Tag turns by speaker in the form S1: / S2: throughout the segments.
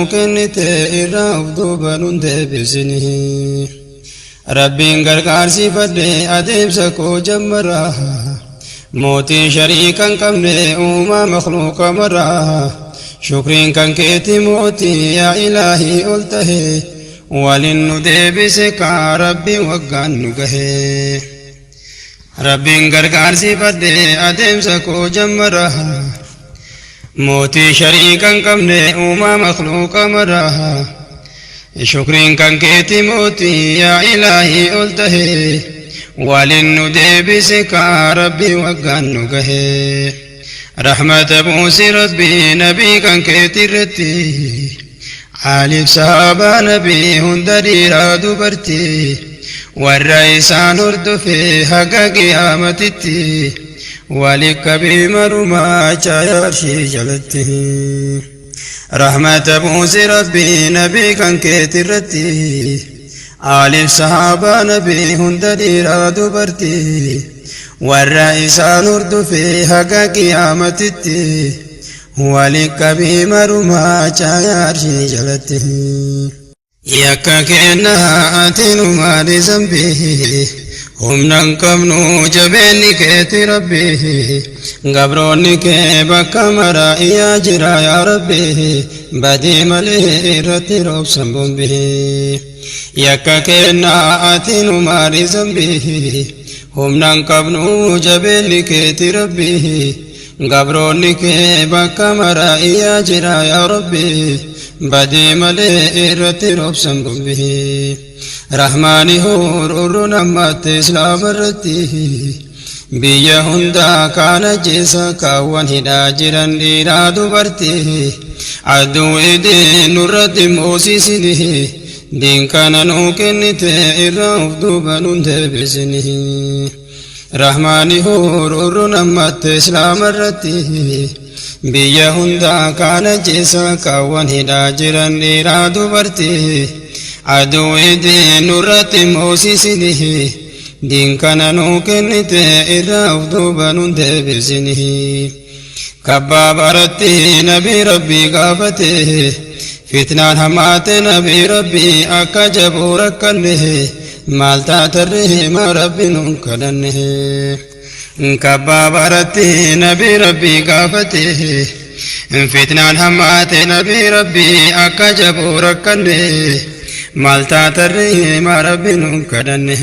S1: nuu kennite irraa of duuba nun deebisini. Rabbiin gargaarsifadhe adeemsa koo jammara, mootii shariika hin qabne uumaa makhluuqa mara. Shukriin kan keeti mootii yaa ilaahii ol tahe, waliin nu deebise kaa Rabbi waggaan nu gahe. Rabbiin gargaarsifadhe adeemsa koo jammara, mootii shariika hin qabne uumaa makhluuqa mara. Shukriin kan keeti mootii yaa ilaahii ol tahe, waliin nu deebise kaa Rabbi waggaan nu gahe. Rahmata buusi Rabbi nabii kan keeti irratti, Aaliif sahaabaa nabii hunda dhiiraa dubartii, warra isaan hordofe haga qiyaamatitti, waliif qabii marumaa caayaa arshii jalatti. Rahmata buusi Rabbi nabii kan keeti irratti, Aaliif sahaabaa nabii hunda dhiiraa dubartii, warra isaan hordofe haga qiyaamatitti, waliif qabii marumaa caayaa arshii jalatti. Yakka kenna ati nu maali zambii, humna hin qabnu jabeenni keeti Rabbi. Gabroonni kee bakka mara iyyaa jira yaa Rabbi, badii malee irratti roobsan bombii. Yakka kenna ati nu maali zambii, humna hin qabnu jabeenni keeti Rabbi. Gabroonni kee bakka mara iyyaa jira yaa Rabbi, badii malee irratti roobsan bombii. Rahmaani huururru namatti islaama irratti, biyya hundaa kaan ajjeesa kaawwan hidhaa jiran dhiiraa dubartii. Aduu idii nurratti moosisini, diin kana nuu kennite irraa of duuba nun deebisini. Rahmaani huururru namatti islaama irratti, biyya hundaa kaan ajjeesa kaawwan hidhaa jiran dhiiraa dubartii. Aduu idii nurratti moosisini, diin kana nuu kennite irraa of duuba nun deebisini. Kabbaa baratti nabii Rabbii gaafate, fitnaan hamaate nabii Rabbii akka jabuu rakkanne, maal taatarree maa Rabbi nun kadhanne. Kabbaa baratti nabii Rabbii gaafate, fitnaan hamaate nabii Rabbii akka jabuu rakkanne, maal taatarree maa Rabbi nun kadhanne.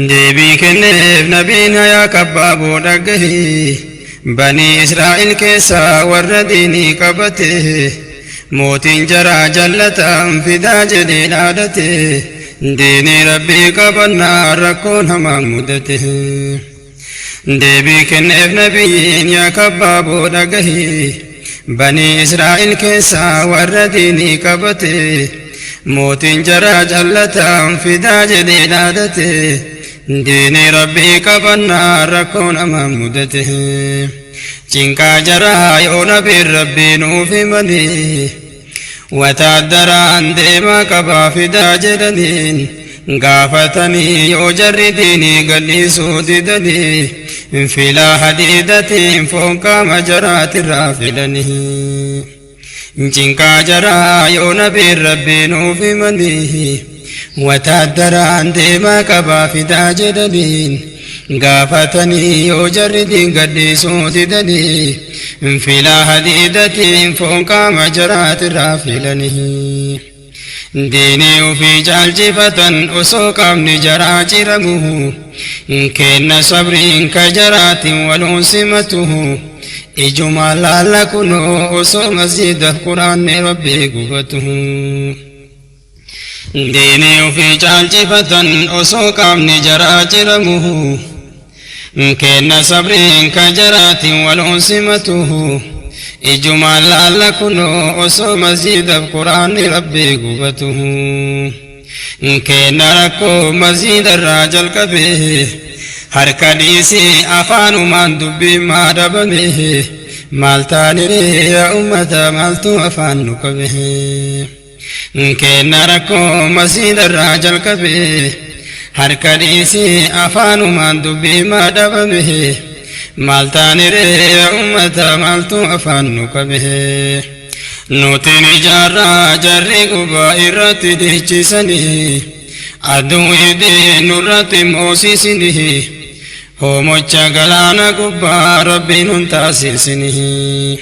S1: Deebii kenneef nabiin hayaa kabbaabuu dhagahi, banii Israa'el keessaa warra diinii qabate, mootiin jaraa jallataan fidaa jedhee dhaadate, diinii Rabbii qabannaa rakkoon hamaan mudate. Deebii kenneef nabiyyiin yaa kabbaabuu dhagahi, banii Israa'el keessaa warra diinii qabate, mootiin jaraa jallataan fidaa jedhee dhaadate, diinii Rabbii qabannaa rakkoon hamaan mudate. Cinqaa jaraa yoo nabiin Rabbii nuuf himanii, wataaddaraan deemaa qabaa fidaa jedhaniin, gaafatanii yoo jarri diinii gadhiisuu didanii, filaa hadiidatiin foon qaama jaraatirraa filanii. Cinqaa jaraa yoo nabiin Rabbii nuuf himanii, wataaddaraan deemaa qabaa fidaa jedhaniin, gaafatanii yoo jarri diin gadhiisuu didanii, filaa hadiidatiin foon qaama jaraatirraa filanii. Diinii ofii caalchifatan osoo qaamni jaraa ciramu, kenna sabriin ka jaraatiin waluun simatu, ijuma laalla kunoo osoo masjiida quraanni Rabbii gubatu. Diinii ofii caalchifatan osoo qaamni jaraa ciramu, kenna sabriin ka jaraatiin waluun simatu, ijuma laalla kunoo osoo masjiida quraanni Rabbii gubatu. Kenna rakkoo masjiida irraa jalqabe, harka dhiisii afaanumaan dubbii maa dhabame, maal taaniree yaa ummata maaltu afaan nu qabe. Kenna rakkoo masjiida irraa jalqabe, harka dhiisii afaanumaan dubbii maa dhabame, maal taaniree yaa ummata maaltu afaan nu qabe. Nutiin ijaarraa jarri gubaa irratti dhiichisanii, aduu idee nurratti moosisinii, hoomocha galaana gubbaa Rabbiin nun taasisinii.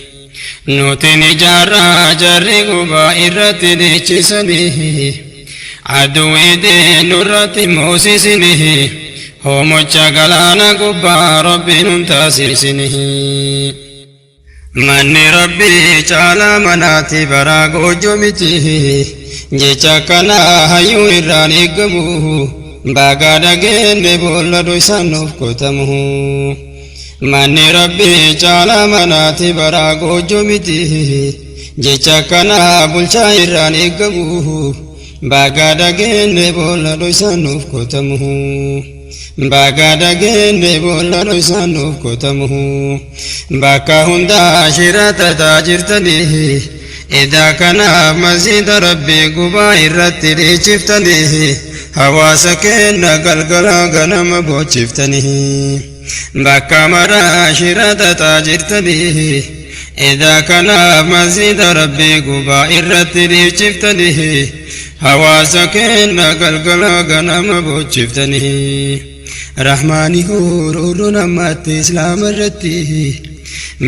S1: Nutiin ijaarraa jarri gubaa irratti dhiichisanii, aduu idee nurratti moosisinii, hoomocha galaana gubbaa Rabbiin nun taasisinii. Manni Rabbii caalaa manaati baraa goojjoo miti, jecha kana hayyuu irraan eeggamu, bagaa dhageenne boolla isaan nuuf qotamu. Manni Rabbii caalaa manaati baraa goojjoo miti, jecha kana bulchaa irraan eeggamu, bagaa dhageenne boolla isaan nuuf qotamu. Bagaa dhageenne boolla isaan nuuf qotamu. Bakka hundaa shira tataa jirtanii, idaa kanaaf masjida Rabbii gubaa irratti dhiichiftanii, hawaasa keenya galgala ganama boochiftanii. Bakka maraa shira tataa jirtanii, idaa kanaaf masjida Rabbii gubaa irratti dhiichiftanii, hawaasa keenya galgala ganama boochiftanii. Rahmaani huruuruu namatti Islaama irratti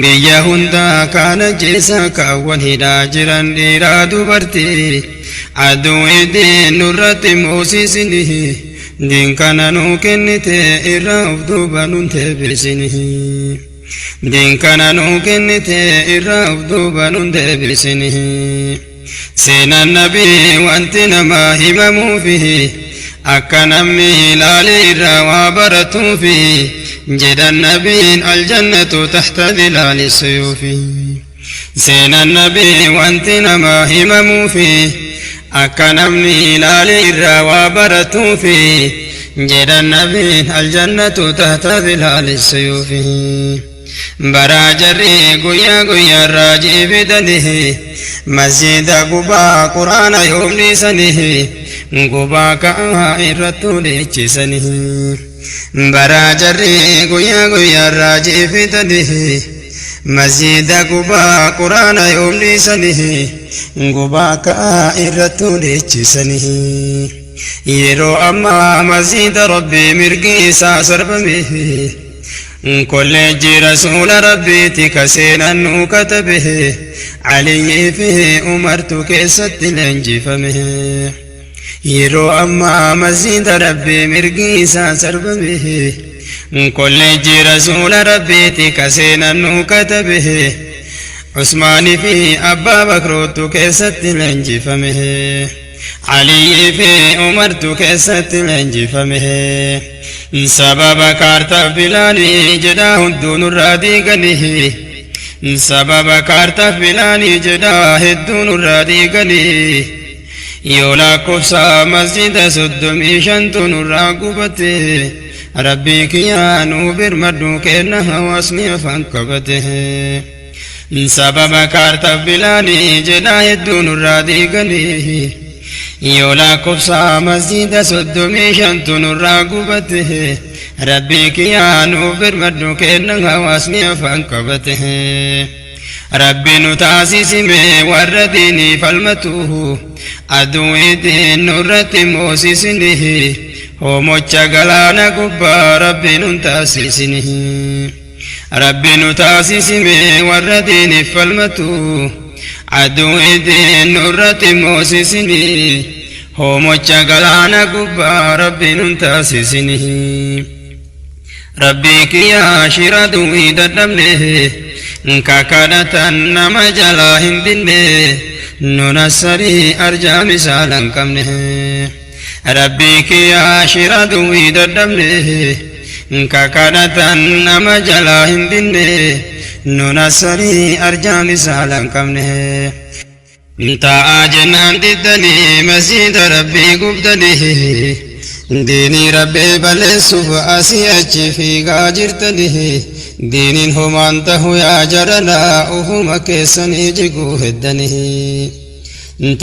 S1: biyya hundaa kaana jeessa kaawwan hidhaa jiran dhiiraa dubartii, aduu idiin nurratti moosisini, diin kana nuu kennite irraa of duuba nun deebisini. Diin kana nuu kennite irraa of duuba nun deebisini. Seenaan nabii wanti nama himamuufi akka namni ilaalee irraa waa baratuufi jedhan nabiin, aljannatu taxta dhilaali suyuufi. Seenaan nabii wanti nama himamuufi akka namni ilaalee irraa waa baratuufi jedhan nabiin, aljannatu taxta dhilaali suyuufi. Baraa jarri guyyaa guyyaarraa jiibidanii, masjida gubaa quraana yoomnisanii, gubaa ka'aa irrattuu dhiichisanii. Baraa jarri guyyaa guyyaarraa jiibidanii, masjida gubaa quraana yoomnisanii, gubaa ka'aa irrattuu dhiichisanii. Yeroo ammaa masjida Rabbii mirgi isaa sarbame, kolleejjii rasuula Rabbiiti ka seenan nuu katabe, Aliyyii fi Umartu keessatti leenjifame. Yeroo ammaa masjida Rabbii mirgi isaa sarbame, kolleejjii rasuula Rabbiiti ka seenan nuu katabe, Usmaanii fi Abbaa Bakrootu keessatti leenjifame. Aliyyii fi Umartu keessatti leenjifame. Sababa kaartaaf bilaanii jedhaa hunduu nurraa diiganii. Sababa kaartaaf bilaanii jedhaa hedduu nurraa diiganii. Yoo lakkoofsa masjida 35tu nurraa gubate. Rabbii kiyyaa nuu birmadhu kenna hawaasni afaan qabate. Sababa kaartaaf bilaanii jedhaa hedduu nurraa diiganii. Yoo lakkoofsa masjida 35tu nurraa gubate. Rabbii kiyyaa nuu birmadhu kenna hawaasni afaan qabate. Rabbi nu taasisime warra diinii falmatu, aduu idiin nurratti moosisini, hoomocha galaana gubbaa Rabbi nun taasisini. Rabbi nu taasisime warra diiniif falmatu, aduu idiin nurratti moosisini, hoomocha galaana gubbaa Rabbi nun taasisini. Rabbii kiyyaa shira duwwii dadhabne, kakadhatan nama jalaa hin dinne, nun assarii arjaa misaala hin qabne. Rabbii kiyyaa shira duwwii dadhabne, kakadhatan nama jalaa hin dinne, nun assarii arjaa misaala hin qabne. Taa'aa jennaan diddanii masjida Rabbii gubdanii, diinii Rabbii balleessuuf asii achi fiigaa jirtanii, diiniin homaan tahu yaa jaranaa ufuma keessanii jiguu heddanii.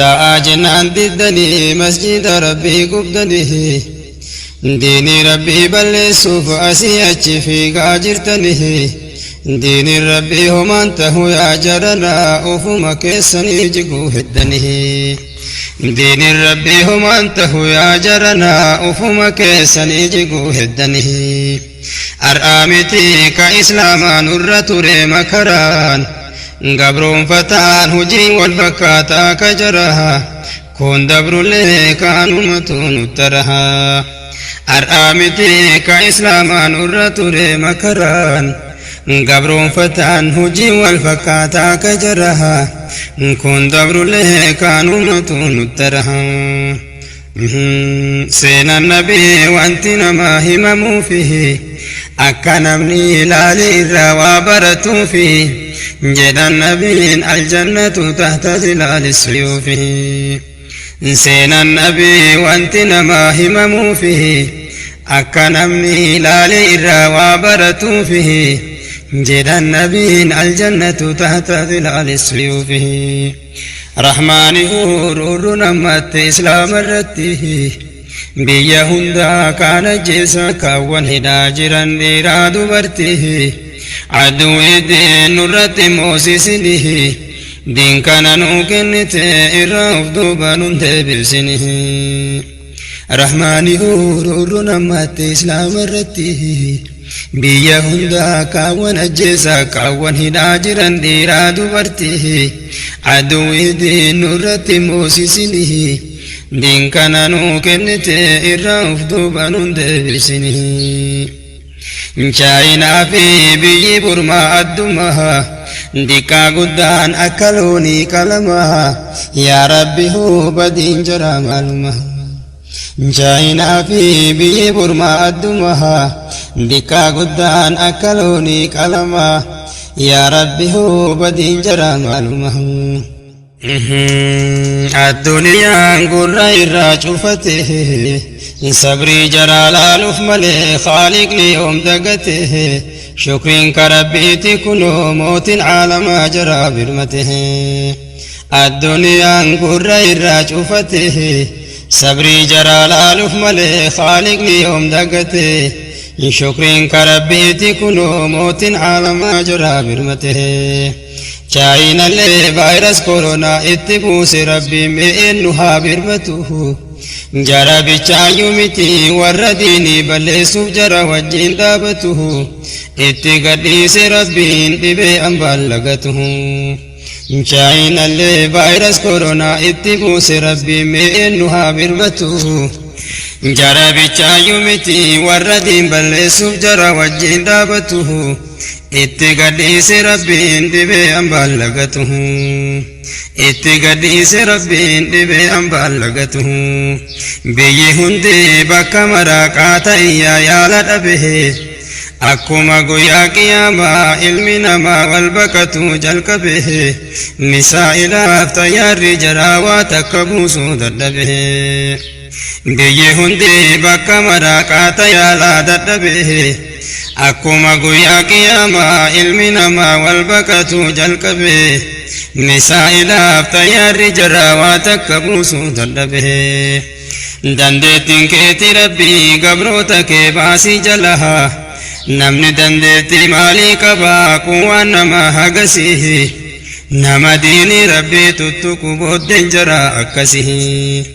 S1: Taa'aa jennaan diddanii masjida Rabbii gubdanii, diinii Rabbii balleessuuf asii achi fiigaa jirtanii, Diiniin rabbii homaan tahu yaa jaranaa ofuma keessanii jiguu heddanii. Diiniin rabbii homaan tahu yaa jaranaa ofuma keessanii jiguu heddanii. Har'aa miti ka islaamaa nurra ture makaraan gabroonfataan hojiin wal fakkaataa ka jaraha kun dabrullee kaanumatu nuttaraha. Har'aa miti ka islaamaa nurra ture makaraan gabroonfataan hojiin wal fakkaataa ka jaraha kun dabrullee kaanumatu nuttaraha. Seenaan nabii wanti namaa himamuufi akka namni ilaalee irraa waa baratuufi jedhan nabiin aljannatu tahta zilaali suyuufi. Seenaan nabii wanti namaa himamuufi akka namni ilaalee irraa waa baratuufi jedhan nabiin aljannatu tahta zilaali suyuufi. Rahmaani huruurru namatti islaama irratti biyya hundaa kaan ajjeesa kaawwan hidhaa jiran dhiiraa dubartii aduu iddeen nurratti moosisini diin kana nuu kennite irraa of duuba nun deebisini. Rahmaani huruurru namatti islaama irratti biyya hundaa kaawwan ajjeesa kaawwan hidhaa jiran dhiiraa dubartii aduu iddeen nurratti moosisini diin kana nuu kennite irraa of duuba nun deebisini. Chaayinaa fi biyyi Burmaa addumaa diqqaa guddaan akka loonii qalamaa yaa rabbi hubadiin jara maaluma. Chaayinaa fi biyyi Burmaa addumaa diqqaa guddaan akka loonii qalamaa yaa rabbi hubadiin jara maaluma. Addunyaan gurra irraa cufate sabrii jaraa laaluuf malee khaaliqni yoom dagate shukriin ka rabbiiti kunoo mootiin caalamaa jaraa birmate. Addunyaan gurra irraa cufate sabrii jaraa laaluuf malee khaaliqni yoom dagate shukriin ka rabbiiti kunoo mootiin caalamaa jaraa birmate. Chaayinallee vaayirasi koronaa itti buuse rabbiin mi'een nu haa birmatu. Jara bichaayyuu miti warra diinii balleessuuf jara wajjin dhaabatu. Itti gadhiise rabbiin dhibee hambaan lagatu. Chaayinallee vaayirasi koronaa itti buuse rabbiin mi'een nu haa birmatu. Jara bichaayyuu miti warra diin balleessuuf jara wajjin dhaabatu. Itti gadhiise rabbiin dhibee hambaan lagatu. Itti gadhiise rabbiin dhibee hambaan lagatu. Biyyi hundi bakka maraaqaa ta'iyyaa yaala dhabe. Akkuma guyyaa qiyaamaa ilmi namaa wal baqatu jalqabe. Misaa'ilaaf xayyaarri jaraa waa takka buusuu dadhabe. Biyyi hundi bakka maraaqaa yaalaa dadhabe. Akkuma guyyaa qiyaamaa ilmi namaa wal baqatu jalqabe. Misaa'ilaaf xayyaarri jaraa waa takka buusuu dadhabe. Dandeettiin keeti rabbii gabroota kee baasii jalaa. Namni dandeettii maalii qabaa kun waan nama hagasii. Nama diinii rabbii tuttuqu booddeen jara akkasii.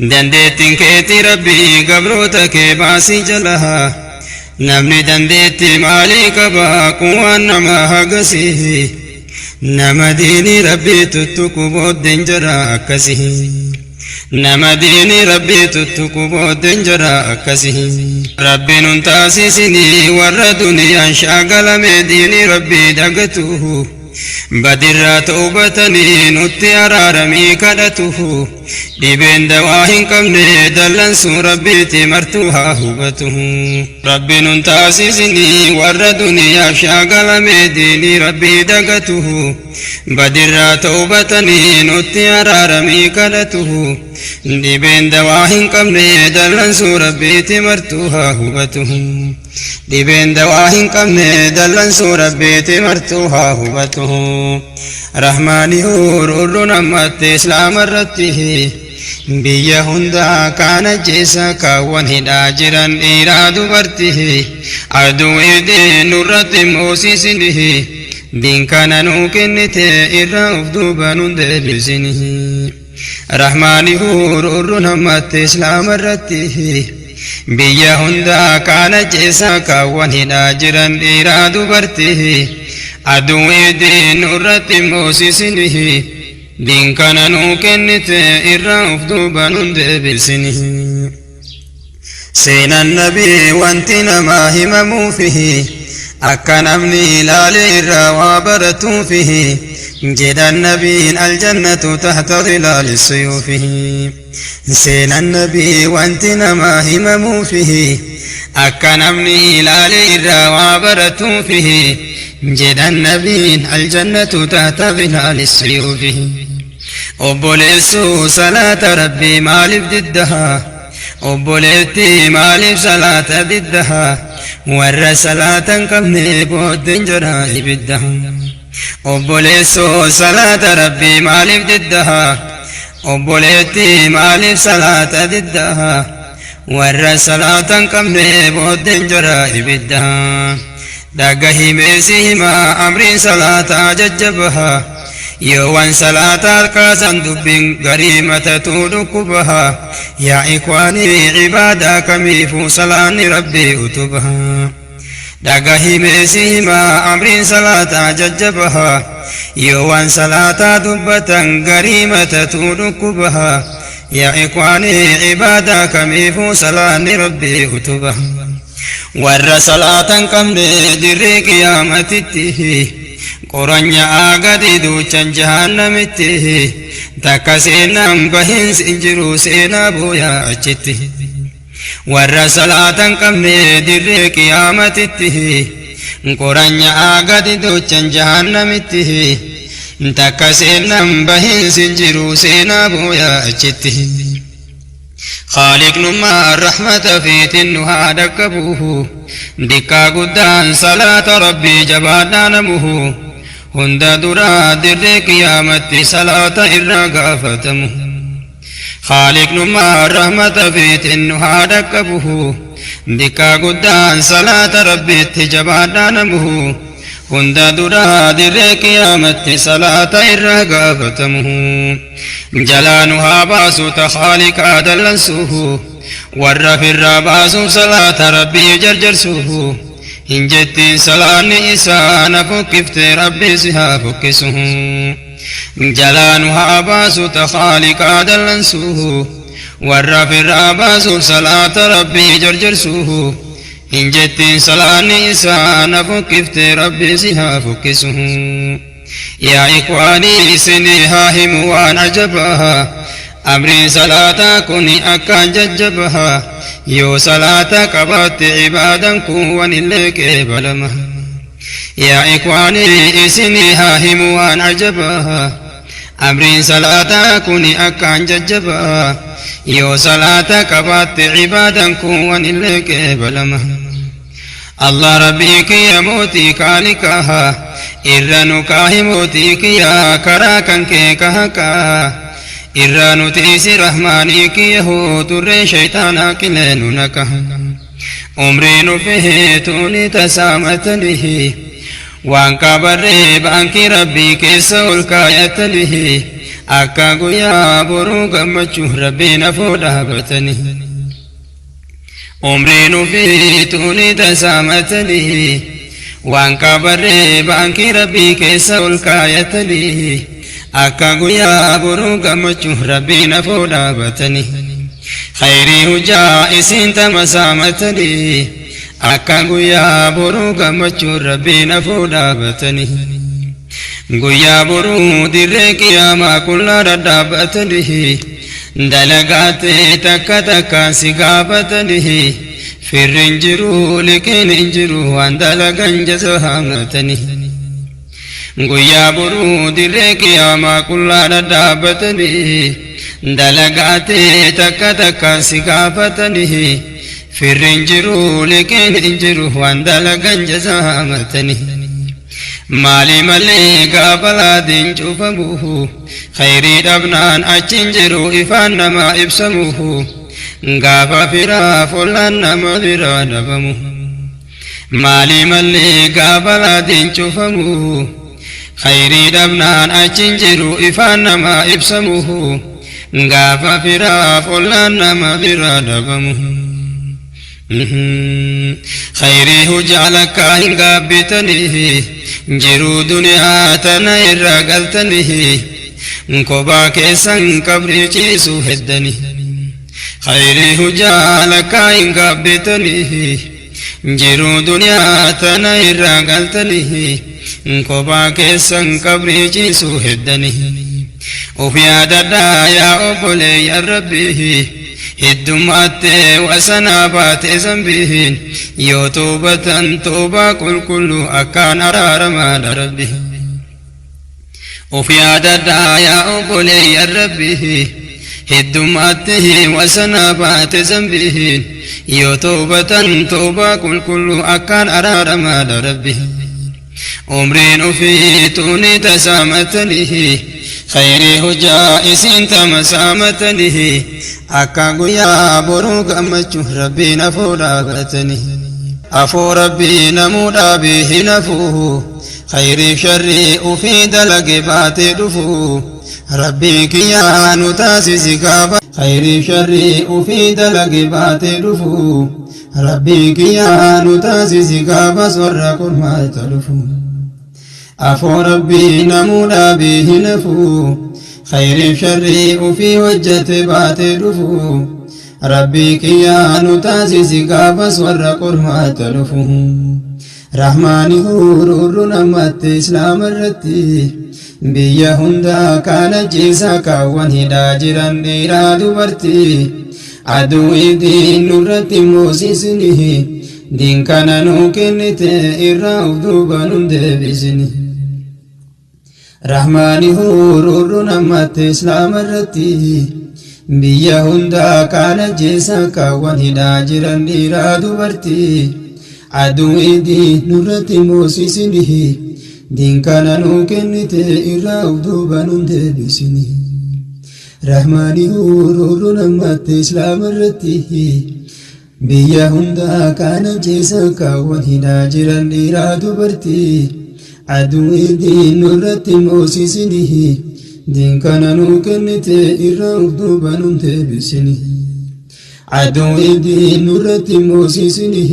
S1: Dandeettiin keeti rabbii gabroota kee baasii jalaa. Namni dandeettii maalii qabaa kun waan nama hagasii. Nama diinii rabbii tuttuqu booddeen jara akkasii. Nama diinii rabbii tuttuqu booddeen jara akkasii. Rabbiin nun taasisinii warra duniyaan shaagalame diinii rabbii dagatu. Badirraa toobatanii nutti araaramii kadhatu. Dhibeen dawaa hin qabne dallansuu rabbiiti martuu haa hubatu. Rabbi nun taasisinii warra duniyaaf shaagalame diinii rabbii dagatu. Badirraa toobatanii nutti araaramii kadhatu. Dhibeen dawaa hin qabne dallansuu rabbiitti martuu haa hubatu. Dhibeen dawaa hin qabne dallansuu rabbiitti martuu haa hubatu. Rahmaani huruurruun ammatti islaama irratti biyya hundaa kaan ajjeesa kaawwan hidhaa jiran dhiiraa dubartii aduu idee nurratti moosisini diin kana nuu kennite irraa of duuba nun deebisini. Rahmaani huruurruun ammatti islaama irratti biyya hundaa kaan ajjeesa kaawwan hidhaa jiran dhiiraa dubartii aduu idee nurratti moosisini diin kana nuu kennite irraa of duuba nun deebisini. Seenaan nabii wanti namaa himamuufi akka namni ilaale irraa waa baratuufi jedhan nabiin aljannatu tahta zilaali suyuufi. Seenaan nabii wanti namaa himamuufi akka namni ilaale irraa waa baratuufi jedhan nabiin aljannatu tahta zilaali suyuufi. Obboleessuu salaata rabbii maaliif diddaha? Obboleettii maaliif salaata diddaha? Warra salaata hin qabne booddeen jira ibiddaha. Obboleessoo salaata rabbii maaliif diddaha? Obboleettii maaliif salaata diddaha? Warra salaata hin qabne booddeen jira ibiddaha. Dhaga himeesi himaa amriin salaataa jajjabaha. Yoo waan salaataa kaasan dubbiin garii matatuu dhukkubaha. Yaa ikwaanii cibaadaa kamiifuu salaanni rabbii utubaha. Dhaga himeesi himaa amriin salaataa jajjabaha. Yoo waan salaataa dubbatan garii matatuu dhukkubaha. Yaa ikwaanii cibaadaa kamiifuu salaanni rabbii utubaha. Warra salaata hin qabne dirree qiyaamatitti qoranya gadi duuchan jahannamitti takka seenaan bahiinsi hin jiru seenaa booyaa achitti. Warra salaata hin qabne dirree qiyaamatitti qoranya gadi duuchan jahannamitti takka seenaan bahiinsi hin jiru seenaa booyaa achitti. خالقنما الرحمة في تنها دكبوه دكا قدان صلاة ربي جبانا نمه هند درا در قيامة صلاة إرى قافتمه خالقنما الرحمة في تنها دكبوه دكا قدان صلاة ربي تجبانا نمه هند درا در قيامة صلاة إرى قافتمه جلانها باسو تخالق دلنسوه ور في الرباس صلاة ربي جرجرسوه إن جت صلاة إسان فكفت ربي سها فكسه جلانها باسو تخالق دلنسوه ور في الرباس صلاة ربي جرجرسوه إن جت صلاة إسان فكفت ربي سها فكسه يا إخواني سنها هموان عجبها أمري صلاة كوني أكان ججبها يو صلاة قبات عبادا كون لك بلمها يا إخواني سنها هموان عجبها أمري صلاة كوني أكان ججبها يو صلاة قبات عبادا كون لك بلمها الله ربك يا موتي كالكها إرانو كاهي موتي كيا كرا كنكي كهكا إرانو تيسي رحماني كيه تري شيطانا كلينو نكه عمرينو فيه توني تسامتنه وان كبري بانكي ربي كيسول كايتنه أكا قيا برو قمچو ربي نفو دابتنه عمرينو فيه توني تسامتنه waan kabarree baankii rabbii keessa ol kaayatanii akka guyyaa boruu gammachuu rabbiin afoo dhaabatanii khayrii hujaa isiin tamasaamatanii akka guyyaa boruu gammachuu rabbiin afoo dhaabatanii guyyaa boruu dirree qiyaamaa qullaa dhadhaabatanii dalagaatee takka takkaan si gaafatanii firri hin jiru liqiin hin jiru waan dalagan jasa haamatanii guyyaa boruu dirree qiyaamaa qullaa dhadhaabatanii Dalagaatee takka takkaan si gaafatanii firri hin jiru, liqiin hin jiru, waan dalagan jazaamatanii. Maali malee gaafa laadiin cufamu, khayrii dhabnaan achi hin jiru ifaan nama ibsamu, gaafa firaaf ollaan nama biraa dhabamu. Maali malee gaafa laadiin cufamu, khayrii dhabnaan achi hin jiru ifaan nama ibsamu, gaafa firaaf ollaan nama biraa dhabamu. Khayrii hujaa lakkaa hin gaabbitanii, jiruu duniyaa tana irraa galtanii, kophaa keessan qabrii ciisuu heddanii. Khayrii hujaa lakkaa hin gaabbitanii, jiruu duniyaa tana irraa galtanii, kophaa keessan qabrii ciisuu heddanii. Uf yaadadhaa yaa obboleeyyan Rabbii, heddummattee wasanaa baate zambiin, yoo toobatan toobaa qulqulluu akkaan araaramaadha Rabbi. Uf yaadadhaa yaa obboleeyyan Rabbii, heddummattee wasanaa baate zambiin, yoo toobatan toobaa qulqulluu akkaan araaramaadha Rabbi. Umriin ufii tuuni tasaamatanii, khayrii hojaa isin tamasaamatanii, akka guyyaa boruu gammachuu Rabbiin afoo dhaabatanii. Afoo Rabbii namuu dhaabii hin hafuu, khayriif sharrii ufii dalage baatee dhufuu, Rabbii kiyyaa nu taasisi gaafa. Khayriif sharrii ufii dalage baatee dhufuu, Rabbii kiyyaa nu taasisi gaafas warra qormaata dhufu. Afoo Rabbii namuu dhaabii hin hafuu, khayriif sharrii ufii hojjete baatee dhufu, Rabbii kiyyaa nu taasisi gaafas warra qormaata dhufu. Rahmaani huruurru namatti Islaama irratti, biyya hundaa kaan ajjeesaa kaawwan hidhaa jiran dhiiraa dubartii, aduu diin nurratti moosisini, diin kana nuu kennite irraa uf duuba nun deebisini. Rahmaani huruurru namatti Islaama irratti, biyya hundaa kaan ajjeesaa kaawwan hidhaa jiran dhiiraa dubartii, aduu diin nurratti moosisini, diin kana nuu kennite irraa uf duuba nun deebisini. Rahmaani huruurru namatti Islaama irratti, biyya hundaa kaan ajjeesaa kaawwan hidhaa jiran dhiiraa dubartii, aduu diin nurratti moosisini, diin kana nuu kennite irraa uf duuba nun deebisini. Aduu diin nurratti moosisini,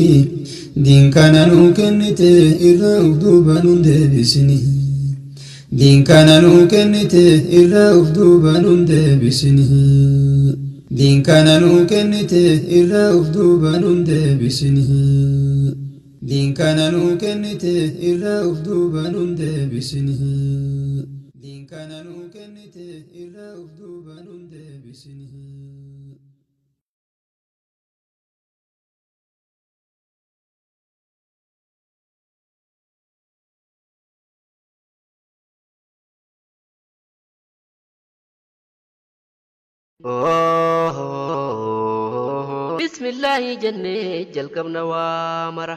S1: diin kana nuu kennite irraa uf duuba nun deebisini. Diin kana nuu kennite irraa uf duuba nun deebisini. Diin kana nuu kennite irraa uf duuba nun deebisini. Diin kana nuu kennite irraa uf duuba nun deebisini. Diin kana nuu kennite irraa uf duuba nun deebisini.
S2: Bismillaahi jennee jalqabna waa mara.